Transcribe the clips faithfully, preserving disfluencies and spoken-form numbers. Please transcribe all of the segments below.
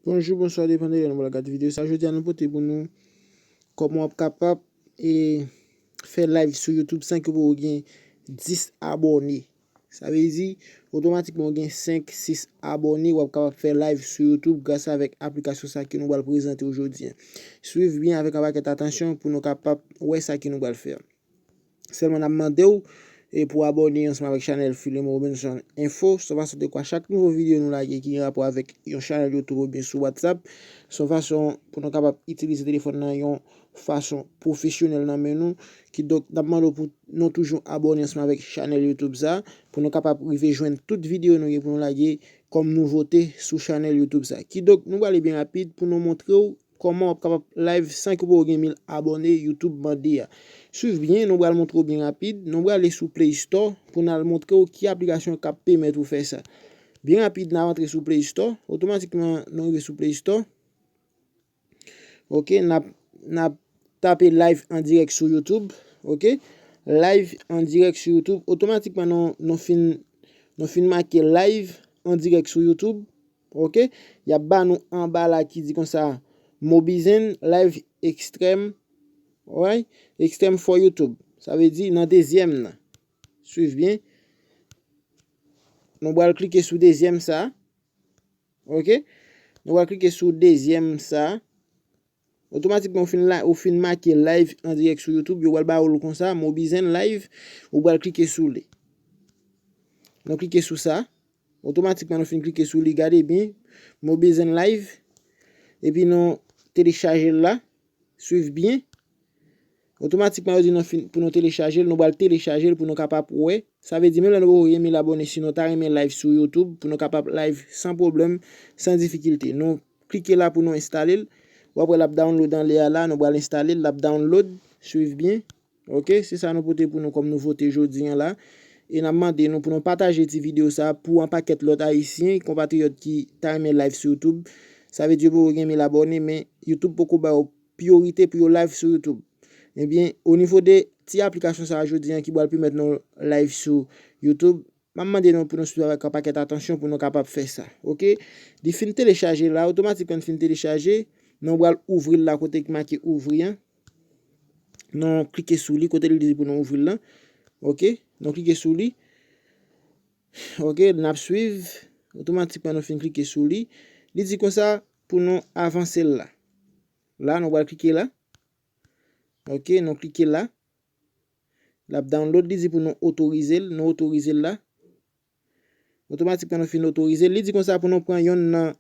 Bonjou, bonswa, depann de lè nou pral gade videyo sa. Jodi a nou pote pou nou kòman w ap kapab e fè live sou YouTube san ke w gen dis abòne. Sa vle di, otomatikman w gen senk, sis abòne, w ap kapab fè live sou YouTube gras avèk aplikasyon sa ke nou pral prezante w jodi a. Swiv byen avèk yon pakèt atansyon pou nou kapab wè sa ke nou pral fè a. Sèlman n ap mande w e pou abòne ansanm avèk chanèl Filemon Robinson Info, san fason de kwa chak nouvo videyo nou lage ki gen rapò avèk yon chanèl YouTube oubyen sou WhatsApp, se yon fason pou nou kapab itilize telefòn nan yon fason pwofesyonèl nan men nou. Kidonk, n ap mande w pou nou toujou abòne ansanm avèk chanèl YouTube sa, pou nou kapab rive jwenn tout videyo nou gen pou nou lage kòm nouvote sou chanèl YouTube sa. Kidonk, nou prale byen rapid pou nou montre w kòman w ap kapab live san ke w gen mil abòne YouTube mande a. Swiv byen, nou pral montre w byen rapid. Nou prale sou Play Store pou n al montre w ki aplikasyon k ap pèmèt ou fè sa. Byen rapid, n a rantre sou Play Store. Otomatikman, nou rive sou Play Store. Ok, n ap, n ap tape live an dirèk sou YouTube. Ok, live an dirèk sou YouTube. Otomatikman, nou, nou fin, nou fin make live an dirèk sou YouTube. Ok, y ap ba nou anba la ki di konsa, Mobizen live extreme, right? Extreme for YouTube. Sa vle di nan dezyèm nan. Swiv byen. Nou pral klike sou dezyèm sa. Ok? Nou pral klike sou dezyèm sa. Otomatikman, ou fin, la, ou fin make live an dirèk sou YouTube, yo pral ba ou l konsa, Mobizen live, ou pral klike sou li. Nou klike sou sa. Otomatikman, nou fin klike sou li, gade byen, Mobizen live. Epi nou telechaje l la. Swiv byen. Otomatikman, yo di nou fin, pou nou telechaje l, nou pral telechaje l pou nou kapab wè. Sa vle di, menm lè nou poko gen mil abòne, si nou ta renmen live sou YouTube, pou nou kapab live san pwoblèm, san difikilte. Nou klike la pou nou enstale l. W ap wè l ap download anlè a la, nou pral enstale l, l ap download. Swiv byen. Ok, se sa nou pote pou nou kòm nouvote jodi a la. E n ap mande nou pou nou pataje ti videyo sa pou yon pakèt lòt Ayisyen, konpatriyòt ki ta renmen live sou YouTube. Sa vle di yo poko gen mil abòne, men YouTube poko ba yo priyorite pou yo live sou YouTube. Ebyen, o nivo de ti aplikasyon sa a jodi a ki pral pèmèt nou live sou YouTube, m ap mande nou pou nou swiv avèk yon pakèt atansyon pou nou kapab fè sa. Ok? Li fin telechaje la, otomatikman li fin telechaje, nou pral ouvri l la kote ki make ouvri an. Nou klike sou li, kote li di pou nou ouvri l lan. Ok? Nou klike sou li. Ok, n ap swiv. Otomatikman, nou fin klike sou li. Li di konsa pou nou avanse l la. La, nou pral klike la. Ok, nou klike la. L ap download, li di pou nou otorize l. Nou otorize l la. Otomatikman, nou fin otorize l. Li di konsa pou nou pran yonn nan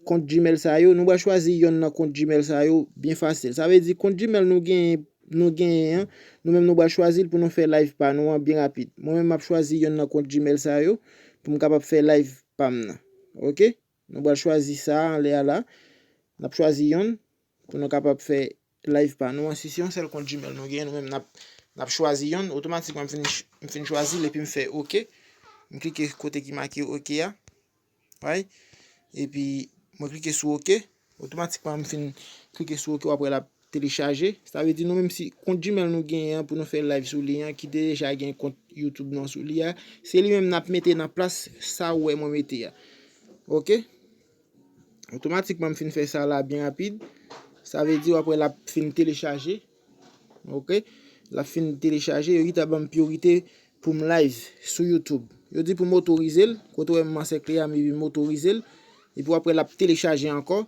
kont Gmail sa yo. Nou pral chwazi yonn nan kont Gmail sa yo byen fasil. Sa vle di kont Gmail nou gen, nou genyen an, nou menm nou pral chwazi l pou nou fè live pa nou an byen rapid. Mwen menm, m ap chwazi yonn nan kont Gmail sa yo pou m kapab fè live pa m nan. Ok? Nou pral chwazi sa anlè a la. N ap chwazi yonn pou nou kapab fè live pa nou an. Si se yon sèl kont Gmail nou genyen, nou menm n ap, n ap chwazi yonn. Otomatikman, m fin, m fin chwazi l epi m fè ok. M klike kote ki make ok a. Right? Epi, mwen klike sou ok. Otomatikman, m fin klike sou ok, w ap wè l ap telechaje. Sa vle di nou menm si kont Gmail nou genyen an pou nou fè live sou li an, ki te deja gen kont YouTube nou an sou li a, se li menm n ap mete nan plas sa ou wè mwen mete a. Ok? Otomatikman, m fin fè sa la byen rapid. Sa vle di, w ap wè l ap fin telechaje. Ok? L ap fin telechaje. Yo gentan ban m priyorite pou m live sou YouTube. Yo di pou m otorize l. Kote w wè m ansèkle a, m epi m otorize l. Epi w ap wè l ap telechaje ankò.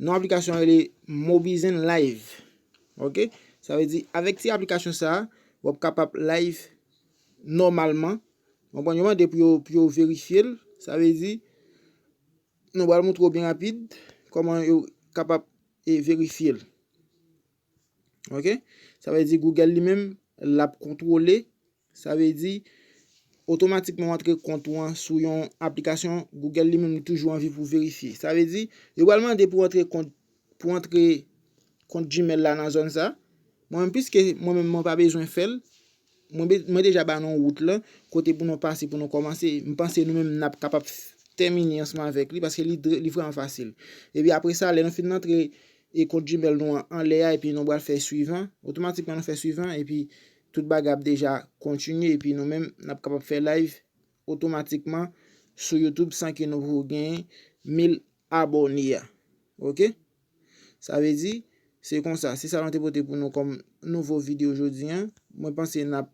Non aplikasyon an rele Mobizen Live. Ok? Sa vle di, avèk ti aplikasyon sa a, w ap kapab live nòmalman. Konprann, yo mande pou yo, pou yo verifye l. Sa vle di, nou pral montre w byen rapid kòman yo kapab e verifye l. Ok? Sa vle di Google li menm, l ap kontwole. Sa vle di, otomatikman w antre kont ou an sou yon aplikasyon, Google li menm li toujou anvi pou verifye. Sa vle di, yo pral mande pou antre kont, pou antre kont Gmail la nan zòn sa. Mwen menm, piske mwen menm mwen pa bezwen fè l, mwen, be- mwen deja ba nou wout lan, kote pou nou pase, pou nou kòmanse. M panse nou menm n ap kapab f- tèmine ansanm avèk li, paske li, dre- li vrèman fasil. Epi apre sa, lè nou fin antre e kont Gmail nou an anlè a, epi nou pral fè swivan, otomatikman nou fè swivan, epi tout bagay ap deja kontinye, epi nou menm, n ap kapab fè live otomatikman sou YouTube san ke nou poko genyen mil abòne a. Ok? Sa vle di, se konsa. Se sa nou te pote pou nou kòm nouvo videyo jodi an. Mwen panse n ap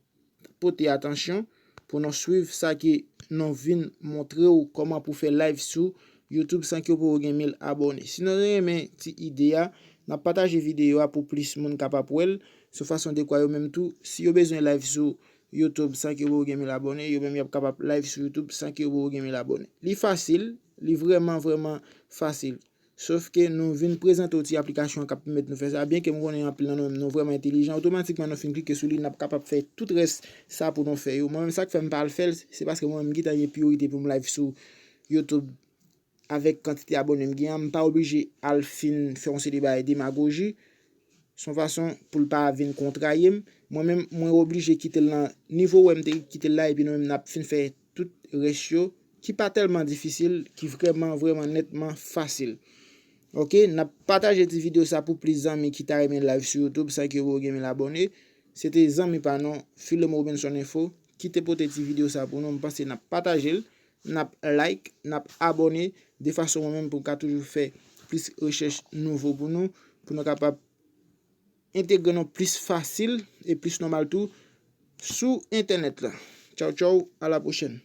pote atansyon pou nou swiv sa ke nou vin montre w kòman pou fè live sou YouTube san ke w poko gen mil abòne. Si nou renmen ti ide a, n ap pataje videyo a pou plis moun kapab wè l. Se yon fason de kwa yo menm tou, si yo bezwen live sou YouTube san ke yo poko gen mil abòne, yo menm y ap kapab live sou YouTube san ke yo poko gen mil abòne. Li fasil, li vrèman, vrèman fasil. Sof ke nou vin prezante w ti aplikasyon k ap pèmèt nou fè sa. Byen ke m konnen anpil nan nou menm nou vrèman entèlijan, otomatikman nou fin klike sou li, n ap kapab fè tout rès sa pou nou fè yo. Mwen menm sa k fè m pa al fè l, se paske mwen menm m gentan gen priyorite pou m live sou YouTube avèk kantite abòne m gen an, m pa oblije al fin fè yon seri de bagay demagoji. Se yon fason pou l pa vin kontraye m. Mwen menm, mwen oblije kite l nan nivo w wè m te kite l la, epi nou menm n ap fin fè tout rès yo, ki pa tèlman difisil, ki vrèman, vrèman nètman fasil. Ok, n ap pataje ti videyo sa pou plis zanmi ki ta renmen live sou YouTube san ke yo gen mil abòne. Se te zanmi pa nou, Filemon Robinson Info, ki te pote ti videyo sa pou nou. M panse n ap pataje l, n ap like, n ap abòne, de fason mwen menm pou m ka toujou fè plis rechèch nouvo pou nou, pou nou kapab entegre nou plis fasil e plis nòmal tou sou entènèt la. Tchaw, tchaw, a la pwochèn.